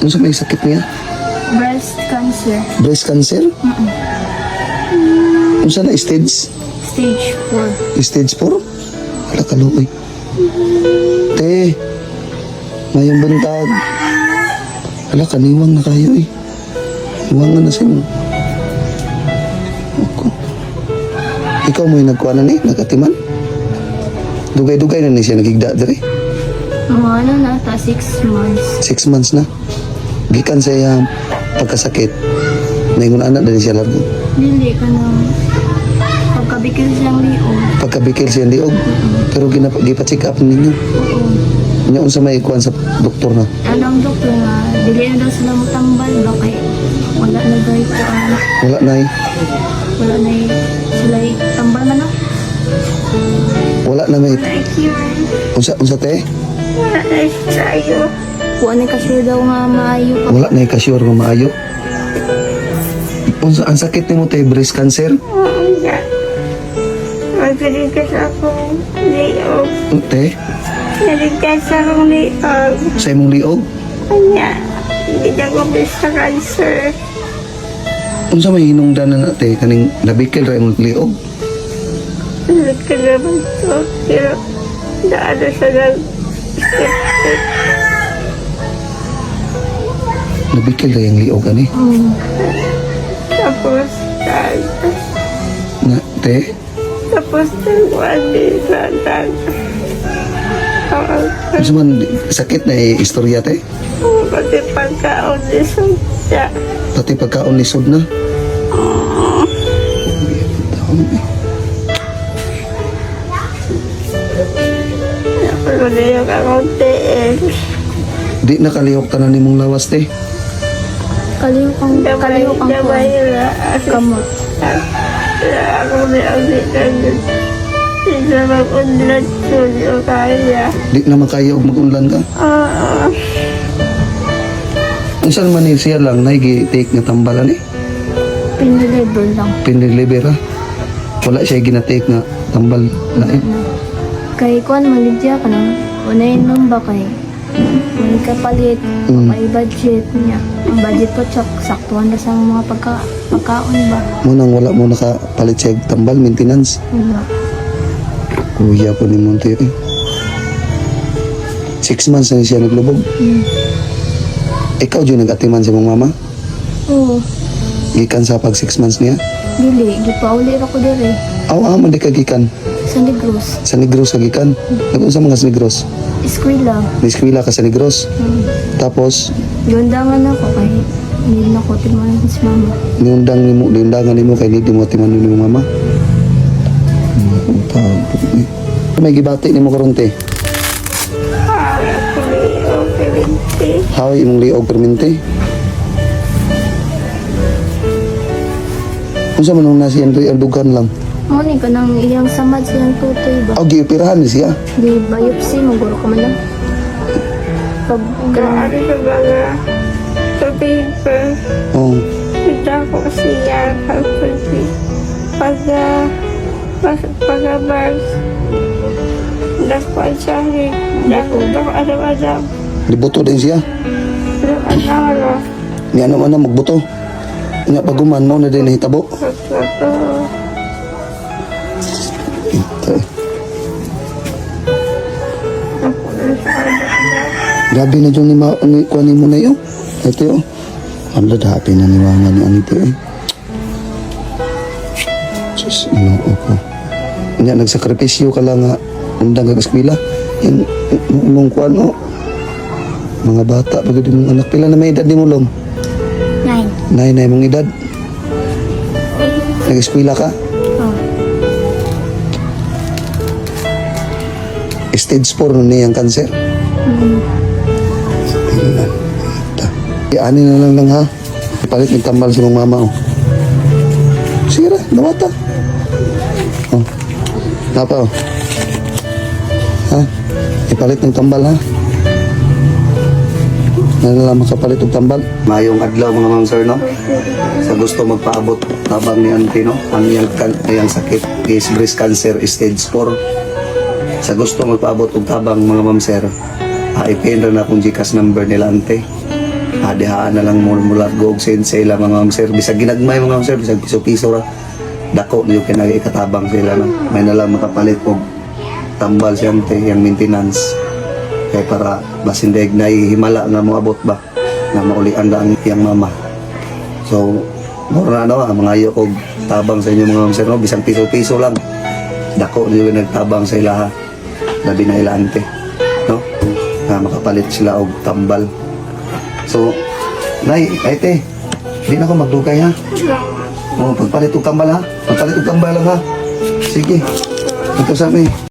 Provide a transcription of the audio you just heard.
Unsa may sakit niya? Breast cancer. Breast cancer? Unsa na stage? Stage 4. Stage 4? Wala kaluoy. Te, mayong buntag. Wala, kaniwang na kayo eh. Niwangan na siya. Ako. Ikaw mo'y nagkuha na ni, nagatiman. Dugay-dugay na ni siya nagigda diri. Mga ano na, ta 6 months. 6 months na. Gikan sa iyang pagkasakit. Naingon anak na ni siya largo. Dili ka na pagkabikil siyang liog. Pagkabikil siya liog. Pero gipa-check up ninyo. Oo. Nya unsa may kuan sa doktor na? Ano ang doktor nga, dili na daw sila mutambal ba kay wala na daw kuan. Wala na eh. Wala na sila tambal man no? Wala na may unsa unsa te? Wala na tayo. Wala na kasi daw nga maayo pa. Wala na ka-sure nga maayo. Unsa ang sakit nimo te, breast cancer? Wala. Magkaligtas akong liog. Te, Naligtas akong liog. sa imong liog? Kanya, hindi na ko sa cancer. Unsa may hinungdan na te kaning nabikil ra imong liog? Naligtas naman to. Pero, naano siya ng step. Nabikil ra yung liog ani. Tapos, Na te, tapos, nagkuhan din sa tag. unsa man sakit na eh, istorya te? Pati pagkaon ni siya. Pati pagkaon lisod na. Napalunayog akong tiil. Di na kalihok tanan nimong lawas te. Kaliw kang kaliw kang Damay kuan. na. Kamot. Ako na ang hindi na mag-unlad ko kaya. Di na makaya og mag-unlan ka. Oo. Unsa man ni siya lang nay gi-take nga tambalan eh. Pinilibre lang. Pinilibera. Wala siya gina-take nga tambal lain. Kay kuan maligya ka na. Unahin lang ba kay may kapalit, may budget niya. Ang budget po tsak saktuhan na sa mga pagkaon ba. Mo nang wala mo nakapalit siya og tambal maintenance. Wala. Kuya po ni Monte eh. 6 months na siya naglubog. Ikaw dyan nag-atiman sa mong mama? Oo. Gikan sa pag 6 months niya? Dili, gipauli ra ko diri. Aw, ah, man di ka gikan. Sa Negros. Sa Negros ka gikan. Nag-unsa mga sa Negros? Eskwela. Niskwela ka sa Negros. Tapos, Giundangan ako kay hindi na ko timanan si mama. niundang nimo, niundangan nimo kay hindi mo atiman ni mong mama. Eh. May gibati nimo karon te. Ako liog, pilinti. Hawi imong liog permente. Unsa man ang nasi ang dugan lang? Mo ni kanang iyang samad siyang tutoy ba. Aw gioperahan ni siya. Di biopsy maguro ka man lang. Pag Gaano sa mga paper. Oh, Kita ko siya kapag pag pag pag nakuha siya nakuha ano ano libuto din siya. ano ano Ni ano man na magbuto. Nya paguman mo na din nahitabo. Ito eh. Grabe na dyan ni, ma ni kuha ni mo na yun. Ito yun. Ang ladapi na niwangan ni Ante eh. Sus, inoo ko. Nya, nagsakripisyo ka lang nga. Undang kag eskwela. Yan, mong kuha no. Mga bata, pag mong anak. Pila na may edad ni mo long? 9. Nay, nay, mong edad. Nag-eskwela ka? Oh. Stage 4 na niyang cancer. Tingnan. Ita. Iani na lang lang ha. Ipalit ng tambal sa mong mama oh. Sira, nawata. Oh. Napa oh. Ha? Ipalit ng tambal ha. Na lang makapalit og tambal. Mayong adlaw mga ma'am sir no. Sa gusto magpaabot tabang ni auntie no. Ang iyang, iyang sakit is breast cancer stage 4. Sa gusto magpaabot og tabang mga ma'am sir, ipin ra na akong GCash number nila ante. Dihaan na lang mo mulargo og send sa ila, mga ma'am sir, bisag ginagmay, mga ma'am sir, bisag piso-piso ra. Dako na yung kinag ikatabang sa ila, no? May na lang makapalit og tambal siya ante yung maintenance. Kay para basin deg na himala nga moabot ba na maulian na ang iyang mama. So, mura na, no, ang mga og tabang sa inyo, mga ma'am sir, no? Bisang piso-piso lang. Dako na yung nagtabang sa ilaha. Labi na ila ante. No? Na makapalit sila og tambal. So, Nay, ay te, di na ako magdugay ha. Salamat. Oh, pagpalit og tambal ha. Pagpalit og tambal lang ha. Sige. Ito sa amin.